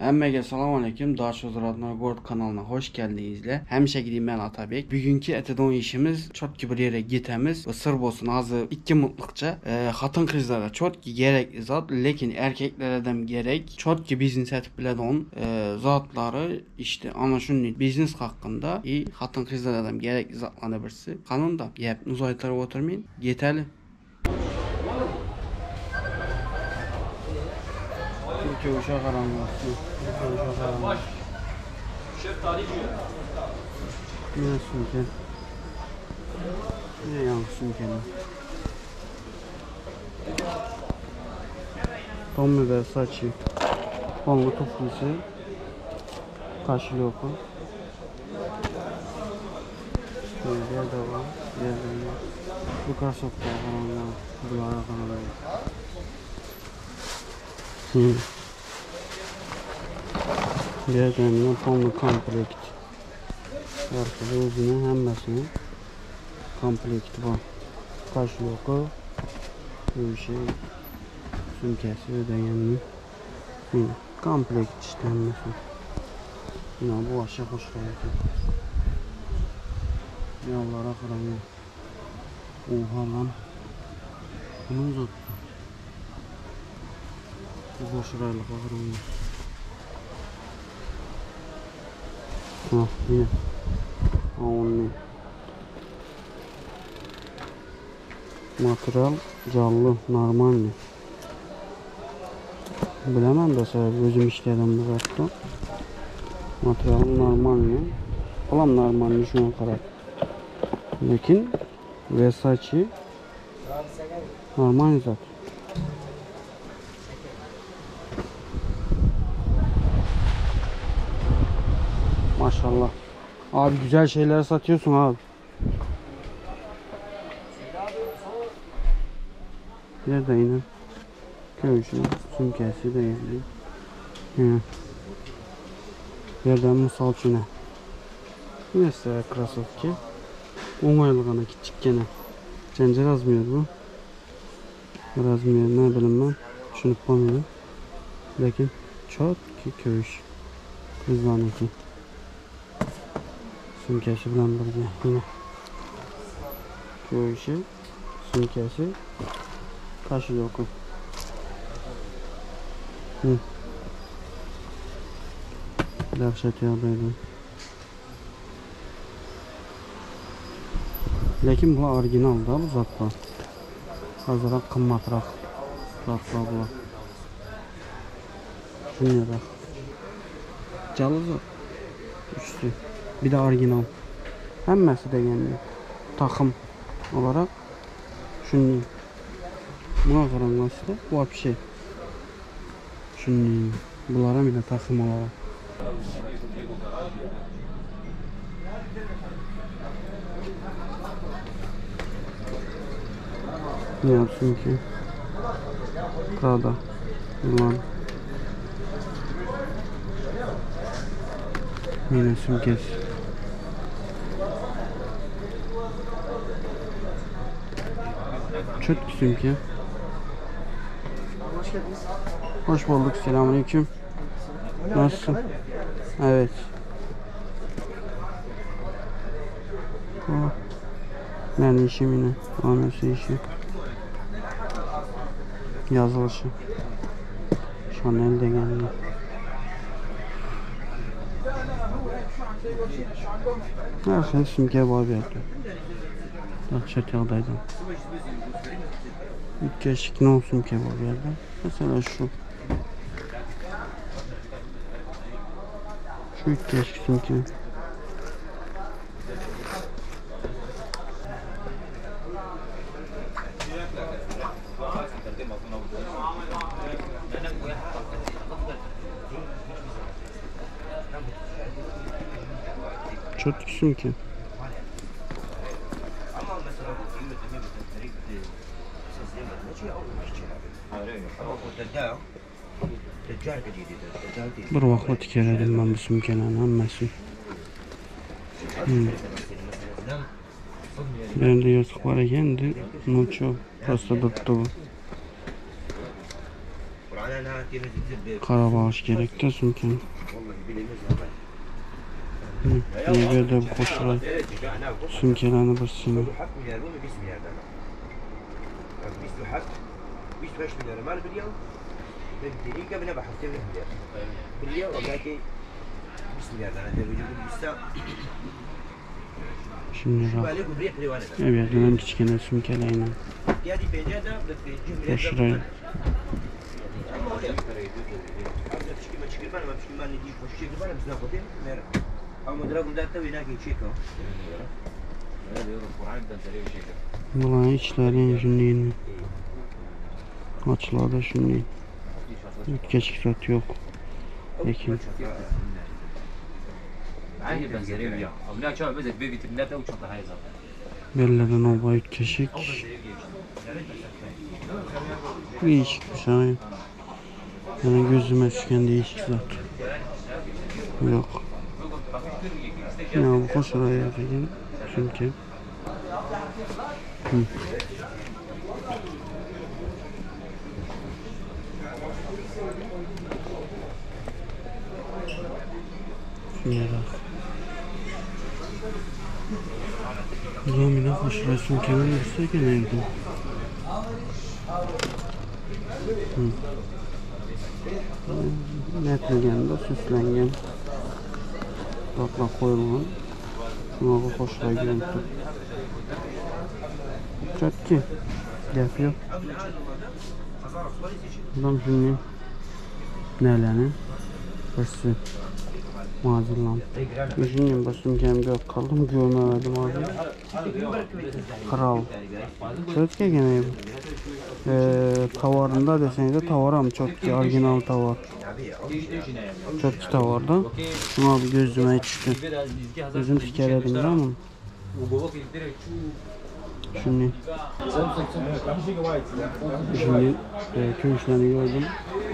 Hemmäge salam aleýkum Daşoguz Radnoý Gorod kanalyna hoş geldiňizle. Hemişeki men Atabek. Bugünki etedon işimiz çotki bir ýere gitemiz. Bu syr bolsun azy 2 minutlyk hatyn gyzlara çotki gerekli zat, lekin erkekleredem gerek. Çotki biznes etip biledon zatlary işte ana şuny biznes hakkynda i hatyn gyzlaradam gerekli zatlarny birsi. Kanunda gep uzaytaryp oturmaýyn. Geteli. Bu köwşe garaňlar. Bu köwşe garaňlar. Yine sümke. Yine yanlış sümkeni. Tommy Versace. Bongo tuflisi. Kaşiloku. Bir de var. Bir de var. Bu krossovkalar garaňlar. Bulara garaňlar. Hmm. Yerden polny komplekt. Arkada özüne hemmesini komplekti var. Kaşloku, köşe, sümkesi ödeyenli. Yine komplekt işte hemmesi. Yine bu aşağı hoşlaydı. Yollara kıramıyor. Oha lan. Bunu uzattı. Bu boş raylık kıramıyor. Ah yine. Only. Material canlı, normalni. Bilemem de sebebi özüm işledim bu zatda. Material normalni. Olam normalni şuna qarab. Lekin Versace normal zat. Maşallah. Abi güzel şeyler satıyorsun abi. Bir de yine köşe sümkesi de yine. Yine. Bir de misal üçün. Mesela krossovki. Oňaýlygana kiçikkene. Çenje razmer bu. Razmer ne bilim ben. Düşünüp bolmaýar. Lekin çok ki köwüş. Kızlarınki. Sümkesi bilen birge yine. Köwüşi, sümkesi, kaşiloku. Hı. Dahşat ýagdaýda. Lekin bu orijinal da bu zatlar. Azırak qımmatrak zatlar bular. Şunlara. Calı zat. Üçlü. Bir de orijinal. Hemmesi degenli. Takım olarak şunu buna qaranlaştı. Вообще. Şunu bulara bir de takım olarak. Ne yapsın ki? Prada. Yılan. Yine sümkesi. Çok sümke. Hoş geldiniz. Hoş bulduk. Selamünaleyküm. Nasılsın? Evet. Oh. Ben işim yine. Anası işi. Yazılışı. Chanel de geldi. Her şey sümke var bir yerde. Dahşet ýagdaýda. Üýtgeşik ne sümke var bir yerde. Mesela şu. Şu üýtgeşik sümke. Çok sümke. Bir vaqtla tikerdim ben bu sümkelerin hemmesi. Hmm. Benim de yırtık var ekan, endi ну чё, просто durupdi bu. Qarab olish kerakda sumkani. Bu yerda qo'shilay sumkalarni bir sini. Shunday Bu yerdan ham kichkina sumkalarni qo'shiray. Bularni ichlari shunday ochiladi shunday. O'tkazgich zot yo'q. Lekin bellarda novba o'tkazishik. Değişik bir şey. Yani gözüme tushgan değişik zot. Yo'q. Ya bu qo'shiray ekan sumka. Shundayroq. Domina qo'shiray sumkani bo'lsa ekan endi. Netilganda süslengen zotlar qo'yilgan. Shunaqa qo'shiray ko'rinib turibdi. Chotki. Gap yo'q. Adam shunday nelarni birsi mazurlanib. Shunday bir sumkamga yo'q qildim, ko'rmadim hozir. Kral. Chotki ekan bu. Tovarında desangiz tovar ham chotki, original tovar. Chotki tovarda. Shuna bir ko'zimga tushdi. O'zim tikar ama. Shunday. Shunday kumushlarni ko'rdim.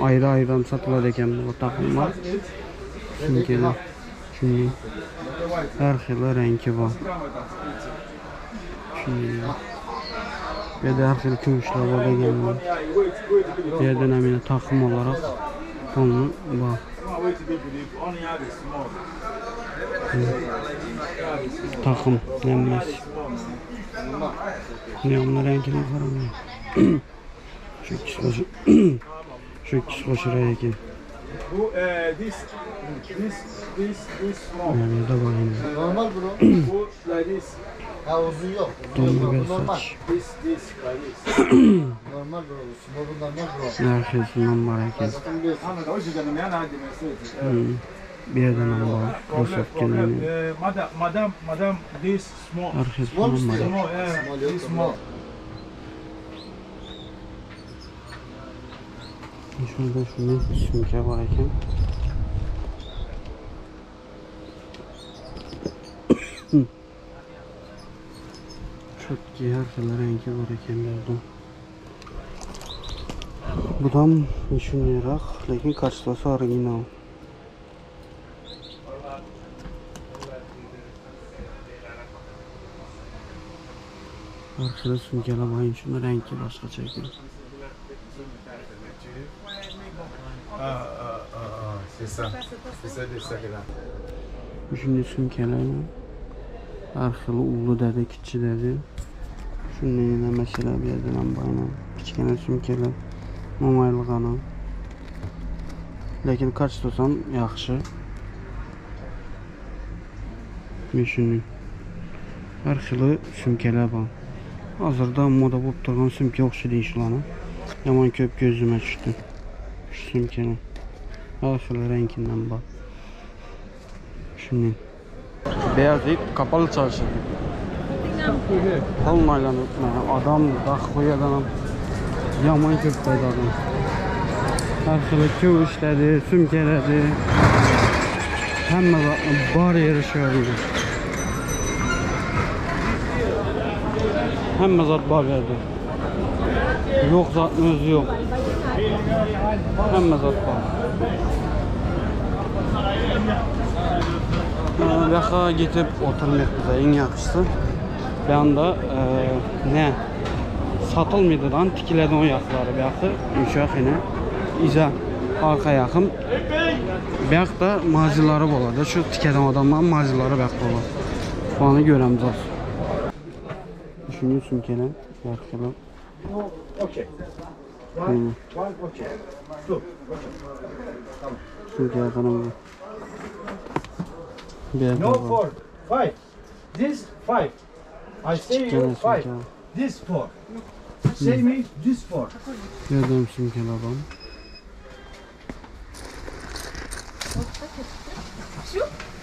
Ayrı ayrı satılır ekan bu takımlar. Sumkalar. Shunday. Har xil rengi bor. Shunday. Bu yerda har xil kumushlar bor degan. Bu yerdan ham yana takım olarak tonu bor. Takım hammasi. Ne bunun rengine qaramay. Shu ikkisi shu ikkisi qo'shiray ekan. Bu this this this this small. Bu yerda bor endi. Normal bro. Bu like this. Ha uzun yok. Uzun yok bro. Bu normal. Saç. This this like this. Normal bro. Small bu normal bro. Har xilisidan bor ekan. Zaten biliyorsun. Bu yerdan ham bor. Problem, Krossovkalarni. problem. Madam, madam, madam, this small. Har Small xilisidan bor. Small, yeah, Small yok this da small. bro. Şurada shunday sumka bor ekan. Chotki har xil rengi bor ekan bu yerda. Bu ham shundayroq, lekin kачествоsi original. Har xil sumkalar bor, shuni rengi boshqacha ekan. C'est ça. C'est ça de ça là. Shunday sumkalar har xil uli dedi, kichik dedi. Shunday yana masala bu yerdan ham bor. Kichkina sumkalar, o'ng'aylig'ini. Lekin kачествоsi ham yaxshi. Men shunday har xil sumkalar bor. Hozirda moda bo'lib turgan sumka o'xshaydi shularni. Yomon ko'p ko'zimga tushdi. Shu sumkalar. Har xil rengidan bor. Shunday. Beyazıt kapalı çarşı. Polni aylanib, odam daxoyadan ham yomon ko'p odam. Har xil kuvishlardi, sumkalardi. Hamma bor yeri shu yerda. Hamma zot bor yerda. Yo'q zotni o'zi yo'q. Hamma zot bor. Bu yoqqa ketib o'tirmayapmiz eng yaxshisi. Bu yoqda ne sotilmaydigan tikiladigan yoqlari bu yoqi yumshoq yana. Iza arka yakın. Bu maziları boladı. Şu tikeden adamların maziları bu yoqda olar. Onu göremiz az. Düşünün sümkeler. Yaxşılar. Okay. One, one, okay. Two, okay. Sümkeler qara bu. Bir No four, five. This five. I say you Kichkina five. sumka. This four. Say me this four. Bu yerda ham sumkalar bor.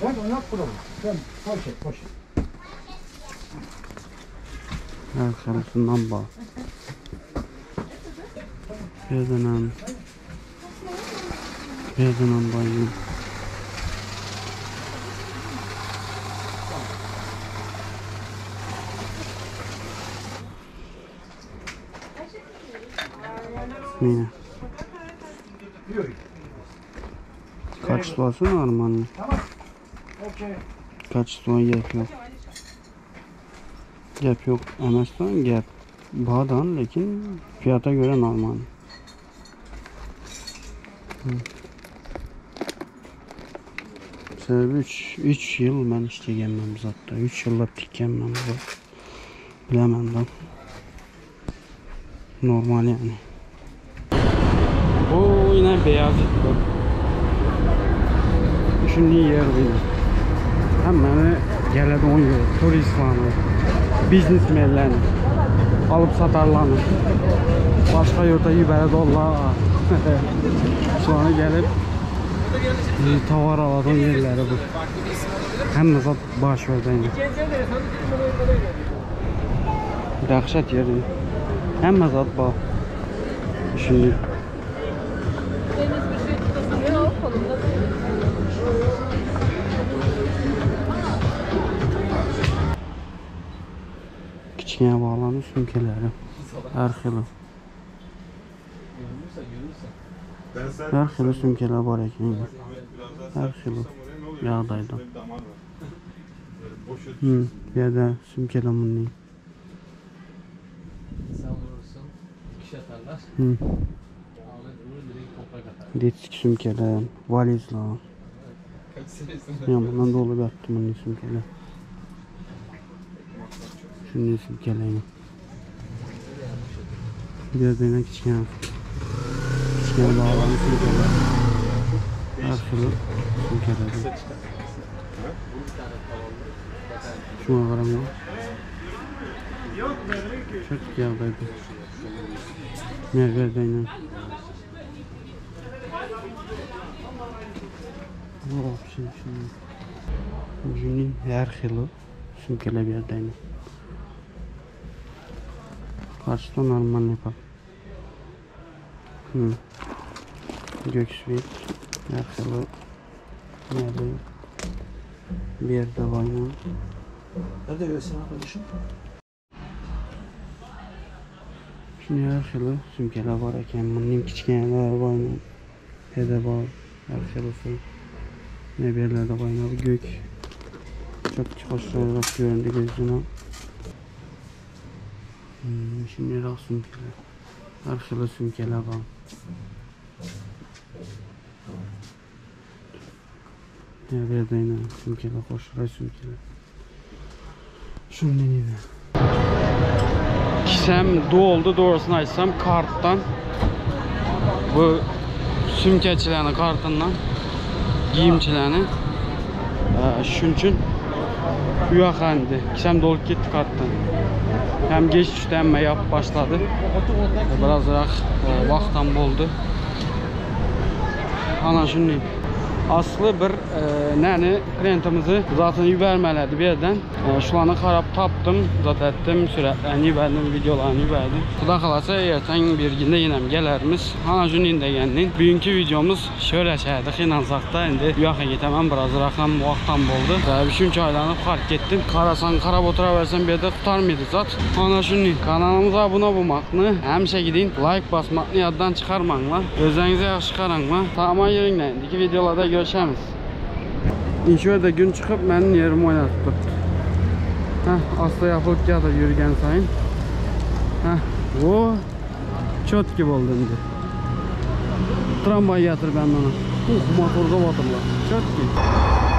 One, not problem. Sen poşet, poşet. Hər xilisindən bor. Bu yerdan ham bu yerdan ham bor. yine. Yine. Yürü. Качествосы нормальный. Tamam. Okay. Качество gap yo'q. Gap yo'q emasdan gap bardan lekin fiyata göre normal. Hı. Sebebi 3 3 yıl ben işlegenmen bu zatda. 3 yıllab tikkanman bu zat. Bilaman da. Normal yani. Bu yine beyaz bu. Shunday yer bu yine. Hammani keladigan yer, turistlarni, biznesmenlarni, olib satarlarni. Boshqa yurtga yuboradiganlar. Shularni kelib e, tovar oladigan yerlari bu. Hamma zot bor shu yerda endi. Dahshat yer. endi. Hamma zot bor. Shunday. Deniz bir şey tutasın. Yok kolumda değil. Kichkina bog'larning sumkalari har xili. Har xili sumkalar bor ekan. Har xili yoqdaydi. Hı, bu yerda sumkalar bunday. Sen vurursun, dikiş atarlar. Hı, Ahmet vurur, direkt toprak atar. Detski sumkalar, valizlar. Kaç senesin? Ya bundan dolib yotdi bunday sumkalar. Shunday sumkalar. Bu yerda yana kichkina kichkina bog'larning sumkalari. Har xili sumkalar. Shunga qarang. Çok yoqdaydi. Ne yerda yana. Вообще, Buning har xili sumkalar bu yerda aynan. Качество нормальный пап. Hı. Göksvit har xili neli bu yerda bor yana. Nerede göstereyim arkadaşım? Shunday har xili sumkalar bor ekan. Buning kichkinalari bor yana. Bu yerda bor har xilisi. Ne bu yerlarda bor yana bu gök. Çok hoşroq ko'rindi ko'zimga. Shundayroq sumkalar. Har xil sumkalar bor. Ne bu yerda yana sumkalar, qo'shroq sumkalar. Shunday yana. Kisəm doldu, doğrusunu aytsam, kartdan. Bu sumkachilarni kartından giyimchilarni. Shuning uchun u yoqqa endi kisam to'lib ketdi kartdan. Hem geç tushdi, hamma yopib boshladi. Birozroq e, vaqt ham bo'ldi. Ana shunday. Aslı bir e, nani klientimizi zaten yubormaladi bu yerdan. E, shularni qarab topdim, zat etdim, suratlarni yubordim, videolarni yubordim. Xudo xolasa ertang bergunda yana ham kelarmiz. Ana shunday deganning bugungi videomiz sho'rashadi, qiynansaqda endi bu yoqqa ketaman, birozroq ham vaqt ham bo'ldi. Sababi shuncha aylanib qarib ketdim. Qarasan, qarab o'tiraversan bu yerda qutarmaydi zot. Ana shunday. Kanalimizga obuna bo'lmoqni, hamisha gidin like bosmoqni yoddan chiqarmanglar. O'zingizga yaxshi qaranglar. Sog'man yuringlar. Indiki videolarda ko'rishamiz. Shu yerda kun chiqib, mening yerim o'ynatib turibdi. Heh, asta yapılıp keldi yurgan sayin. Heh, o chotki bo'ldi endi. Tramwaý ýatyr bende. Uh, motorda batyrlar. Çotki.